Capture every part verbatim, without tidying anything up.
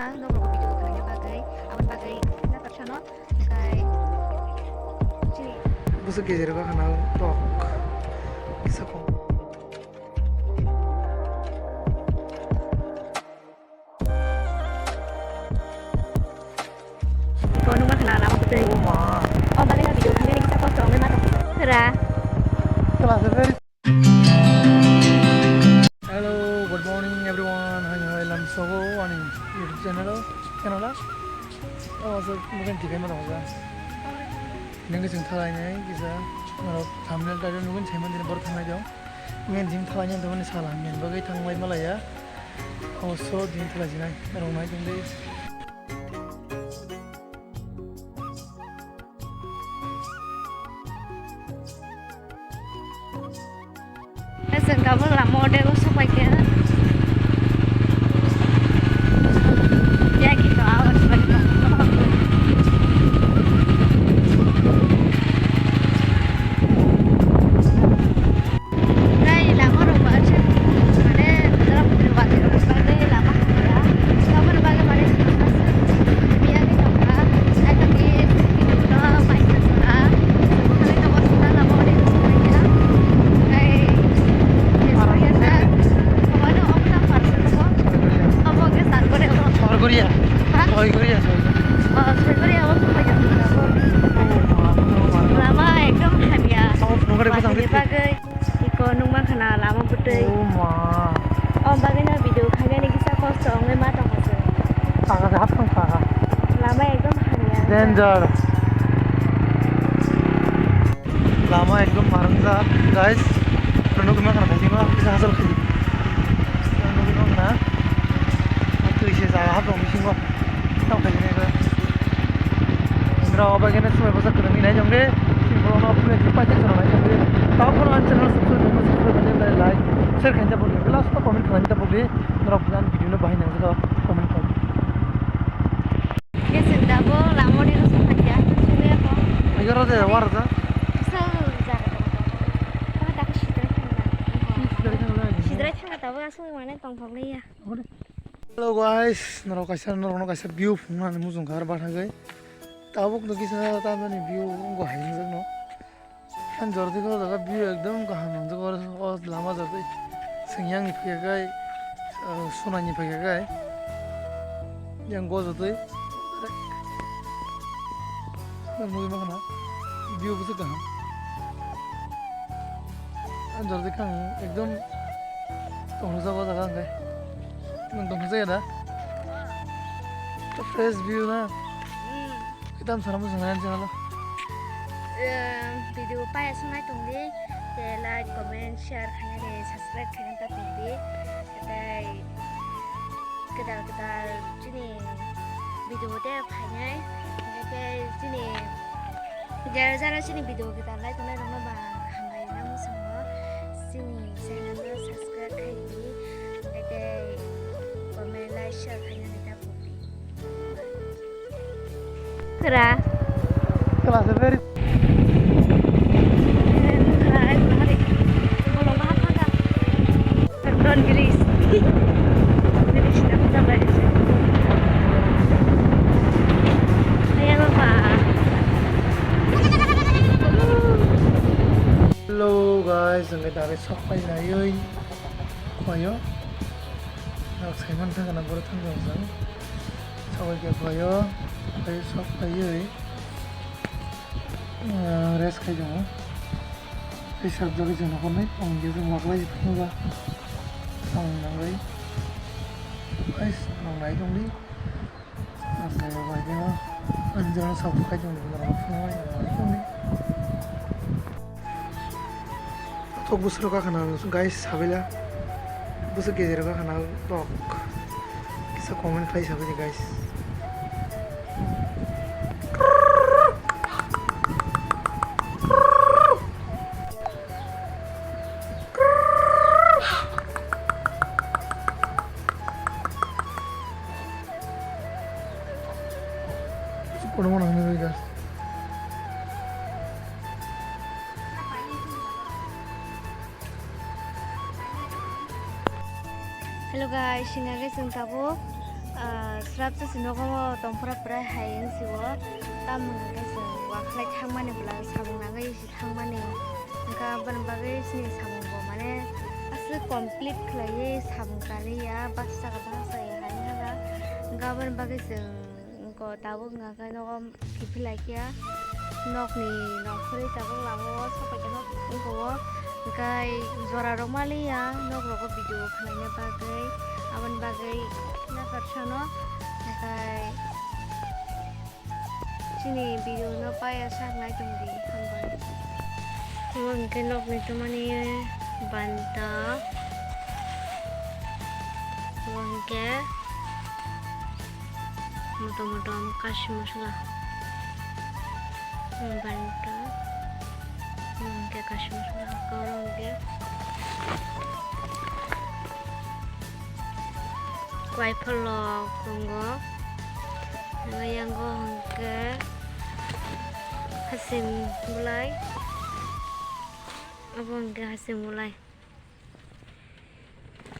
Ang norok video khlaina bagwi, aboni bagwi natok sano, tei chini. Bwswk gejer o khana tok. Kisa kong. Ko nungma khana lama putri. O ma. O bagwi na video khlaina kisa kosto wngwi ma tok. Sera. Kela se very Hello, good morning everyone. Hai hai lam sogo ani YouTube channel o, channel o. O so mungkin tikai mana hoga. Nengke sing thalai nai kisa. Norok thumbnail title mungkin chaiman dini bor thangnai dong. Mungkin jim thalai nai dong ni sala mungkin bagai thanglai malaya. O so jim thalai jinai. Norok nai dong dei. Chwng tabuk lama o dego sopaikha. Yaki to awas bai. Tei lama rok ba se mane rok rok ba se rok ba se lama hamya. Taboni bagwi mane aswk miyagi tongkha. Aitani video no paikha sora. Bukhari no bosta lama ori tongkha. Tei Jeswari asa. Obo no obo no parsa ko. Obo ke sar kore obo. Sar kore ya. Ha? Sar kore ya, sar kore. Oh, sar kore obo paikha sora. Lama ekdom hamya. Obo nungkar ko Bagwi. Iko nungma khana lama bwtwi. O ma. O bagwino video khainani kisa kosto wngwi ma tongkha se. Aga se hapsong kha. Lama ekdom hamya. Danger. Lama ekdom marwngjak, guys. Nukgwi ma khana khaisima kisa hachal khaidi. Nukgwi ma khana. Twi se jaga hapsong bisingo. Tamo khaijani ro. Nrao bai khe swmai bwsa kwrwngwi nai jong de. Sini borok no phone khe paisa chwla nai jong de. Tamo phone ang channel subscribe khaima subscribe khaina like share khaina tabuk de. Last o comment khaina tabuk de. Nrao bwsani video no bahai nang jagao comment khlai. Khe chwng dabo lama de rwchaphaikha. Chwngya kho. Agaro de warja. Kisa jaga dong. Tamo dakhe sidrai thangna. Sidrai thangna. Sidrai thangna tabuk aswk mane tongthok liya. Hello guys, norok kaisa, norokno kaisa view phunuknani muchungkha ar bathagwi. Tabuk no kisa tamani view wngkha hai wngjakno. Ang jordi khe o jaga view ekdom kaham nangjakgo, o lama jordi. Singyangni phaiyakhai, ah, Sonani phaiyakhai. Yang gojotwi. Nugwi mankha na, view bwswk kaham. Ang jordi khe ang ekdom tongthokjak o jaga hwnkhe. Nwng tongthokjak ya da? Fresh view na? Hmm. Kitam sana mo sana channel o. Em, video paya sunai tongdi. Te like, comment, share khaina de, subscribe khaina ta tongdi. Tei kwtal kwtal chini video de phainai. Hingkhe chini jara jara chini video kwtal nai tongnai rokno ba hambai na muchungo. Chini channel no subscribe khai di. Tei comment, like, share khaina de ta pokdi. Kra. Kla se very. Don village. Village na kota bai. Ayang apa? Hello guys, ang khe dabe sok pai naiwi. Koyo. Nok saiman thang na boro thang jang. Sabai khe koyo, koyo sok paiwi, ah, rest khai tongo. Tei sab jagwi chwng nokol nai tong khe chwng waklai phunukba. Tong nangwi. Guys, nang nai tongdi. Ang nai rok bai khe ang jora sok khai tongdi, norok phunuknai nang nai tongdi. Tok bwswk rok khana guys, sabila bwswk gejer rok khana tok. Kisa comment khlai sabai di guys. Kono mano hwnwi guys. Hello guys, singkha khe chwng tabuk, Ah, srapsa se nogo tongphra phra hai wng si o. Tamo hwnkhe chwng wakhlai thangmani bwla samung nangwi se thangmani. Hwnkhe aboni bagwi chini samung bo mane aswk complete khlaiwi samung kariya, basa basa hai wngkha. Hwnkhe aboni bagwi chwng wngkha tabuk hwnkhe nogo kiphilai khe nokni nongkhorwi tabuk lama o sopai khe nok wngkha o. Hwnkhe jora rok maliya nok rogo video khwlaina bagwi, aboni bagwi nakarsa no. Hwnkhe chini video no paiya sak nai tong di, hambai. Omo hwnkhe nokni twmani banta. Omo hwnkhe motom motom kashi masala. Banta. Omo hwnkhe kashi masala. Oro hwnkhe kwai pholok tongo. Yango hwnkhe hasing bulai. Obo hwnkhe hasing bulai.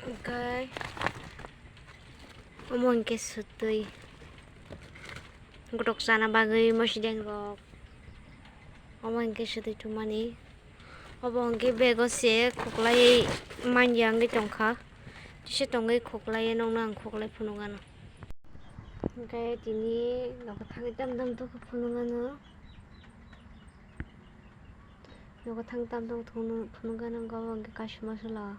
Hwnkhe omo hwnkhe sutwi. Gotok chana bagwi mosideng rok. Omo hwnkhe sutwi thumani. Obo hwnkhe bego se khuklai manya wngwi tongkha. Tisa tongwi khuklai nokno ang khuklai phunukgano. Hwnkhe tini nogo thangwi tam tam tongkha phunukgano. Nogo thang tam tong thung phunukgano, obo hwnkhe kashi masala.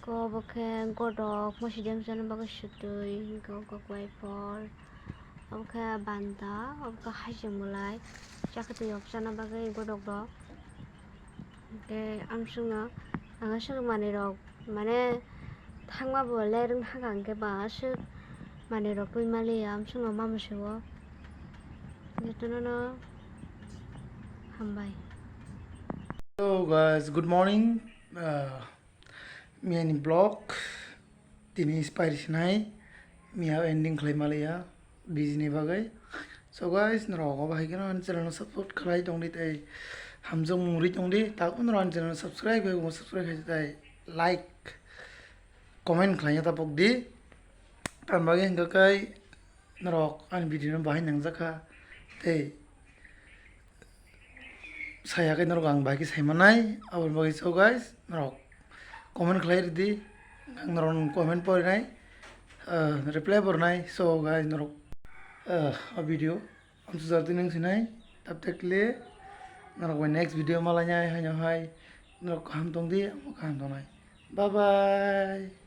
Ko obo khe gotok mosideng chana bagwi sutwi, hwnkhe obo khe kwai phol, obo khe banta, obo khe hasing bulai, chakhe twi rok chana bagwi gotok rok. Hwnkhe amsukno ang aswk manwi rok mane thangma bo lerwng thangkha, hwnkhe ba aswk manwi rok twi maliya amsukno mama se o. Jotono no hambai. Hello guys, good morning. Uh, miyani vlog tini spicy nai, miya ending khlai maliya busy ni bagwi. So guys, norok obo hai kheno ani channel no support khlai tongdi tei hamjakmung rwi tongdi. Tabuk norok ani channel no subscribe hai bo subscribe khai tei like, comment khlaina tapok di. Tamni bagwi hwnkhe kai norok ani video no bahai nangjakha tei saya khe norok ang bahai khe saimanai, aboni bagwi so guys, norok comment khlai rwdi, ang norok comment porinai, ah, reply bo rwnai. So guys, norok, ah, a video amsuk jar twi nang sinai, tab tekle norok bai next video malainai haino hai norok kaham tongdi, amo kaham tongnai. Bye bye.